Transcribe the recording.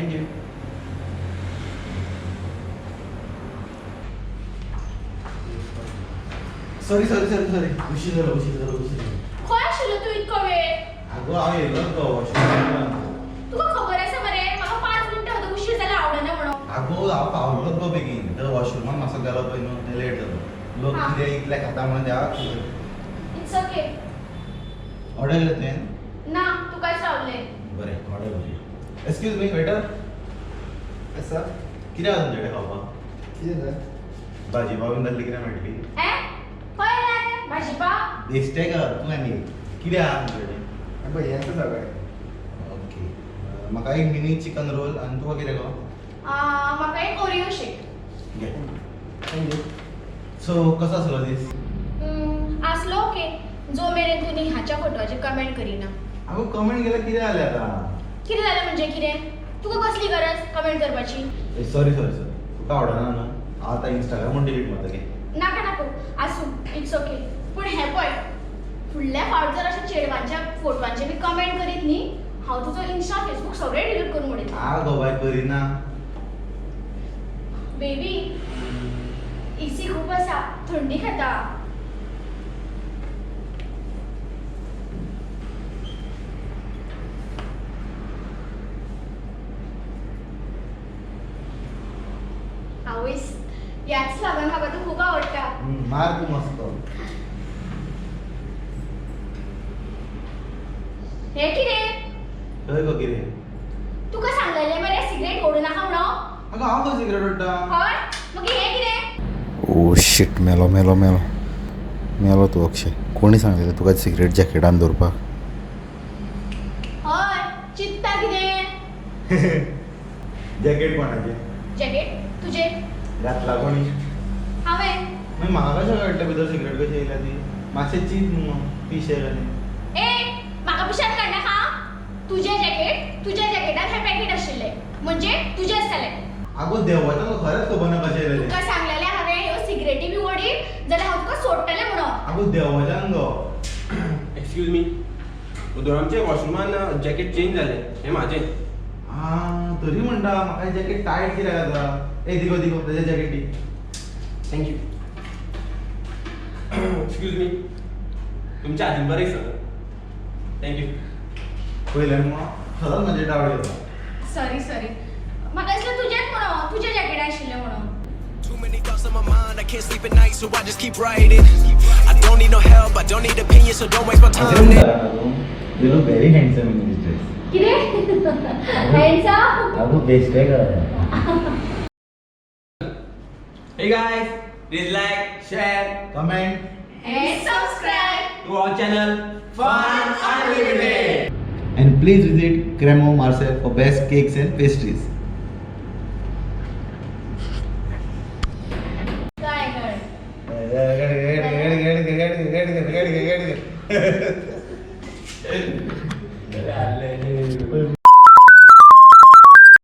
Thank you. Sorry sorry sorry sorry, उशीर जालो उशीर जालो उशीर जालो. खंय आशिल्लो तूं इतको वेळ? आगो हांव येयलो गो वॉशरुमान. तुका खबर आसा मरे म्हाका 5 मिनटां आतां उशीर जाला आवडना म्हणून. आगो हांव पावलोच गो बेगीन, तर वॉशरुमान मातसो गेलो पळय न्हू, तें लेट जालो. लोक हा. कितें इतले खाता म्हणून देवाक खबर. It's okay. Order केलें तुवें? ना, तुकाच रावलें. बरें, ऑर्डर करुया. Excuse me waiter. आसा. कितें आसा तुमचे कडेन खावपाक? कितें जाय? भाजी पाव बीन जाल्यार कितें मेळटली? हें खंय येयला रे भाजीपाव? बेश्टें ग तूं आनी कितें आहा तुमचे कडेन? आनी हें आसा सगळें. ओके, म्हाका एक मिनी चिकन रोल आनी तुका कितें गो? म्हाका एक ओरियो शेक. घे. Thank you. सो कसो आसलो दीस? आसलो ओके, जो मेरेन तूं नेहाच्या फोटवाचेर कमेंट करिना. आगो कमेंट केल्यार कितें जालें आतां? कितें जालें म्हणजे कितें? तुका कसली गरज कमेंट करपाची? सॉरी सॉरी सॉरी, तुका आवडना न्हू, हांव आतां इंस्टाग्राम डिलीट मारता घे. नाका नाका, आसूं, it's okay. पूण हें पळय, फुडल्या फावट जर अशें चेडवांच्या फोटवांचे बी कमेंट करीत न्ही, हांव तुजो इन्स्टा फेसबूक सगळें डिलीट करून उडयतलें. आगो बाय करिना. बेबी, एसी खूब आसा, थंडी खाता. आवयस, ह्याच लागून म्हाका तूं खूब आवडटा. मार तूं मस्त. हें कितें? खंय गो कितें? तुका सांगलेलें मरे सिगरेट ओडू नाका म्हणून. आगो हांव खंय सिगरेट ओडटा? हय, मागीर हें कितें? ओ शीट, मेलो मेलो मेलो मेलो तूं अक्षय. कोणी सांगलेलें तुका सिगरेट जॅकेटान दवरपाक? हय, चिंत्ता कितें? जॅकेट कोणाचें? जॅकेट तुजें. घातला कोणी? हांवें. मागीर म्हाका कशें कळटलें भितर सिगरेट कशी येयल्या ती? मातशें चीत न्हू पिशें कशें. ए, म्हाका पिशान काडनाका. तुजें जॅकेट, तुज्या जॅकेटान हें पॅकेट आशिल्लें म्हणजे तुजें आसतलें. आगो देवाचें म्हाका खरेंच खबर ना कशें येयलें तें. तुका सांगलेलें हांवें ह्यो सिगरेटी बी ओडीत जाल्यार हांव तुका सोडटलें म्हणून. आगो देवाच्यान गो. एक्सक्यूज मी, आमचे वॉशरुमान जॅकेट चेंज जालें, हें म्हाजें. आ तरी म्हणटा म्हाका जॅकेट टायट कित्याक जाता? ए दिगो दिगो तेजें jacket the. Thank you. Excuse me, तुमच्या हातीन बरें सर. Thank you. पयल्यान मग सदांच म्हाजेर डावट घेता. सॉरी सॉरी, म्हाका दिसलें तुजेंच म्हणून, तुजें जॅकेट आशिल्लें म्हणून. Too many thoughts on my mind, I can't sleep at night, so I just keep writing. I don't need no help, I don't need opinions, so don't waste my अशें time. म्हणटा तूं? You look very handsome in this dress. कितें handsome? आगो बेश्टें ग. Hey guys, please like, share, comment and subscribe to our channel Fun Unlimited. And please visit Cremo Marcel for best cakes and pastries.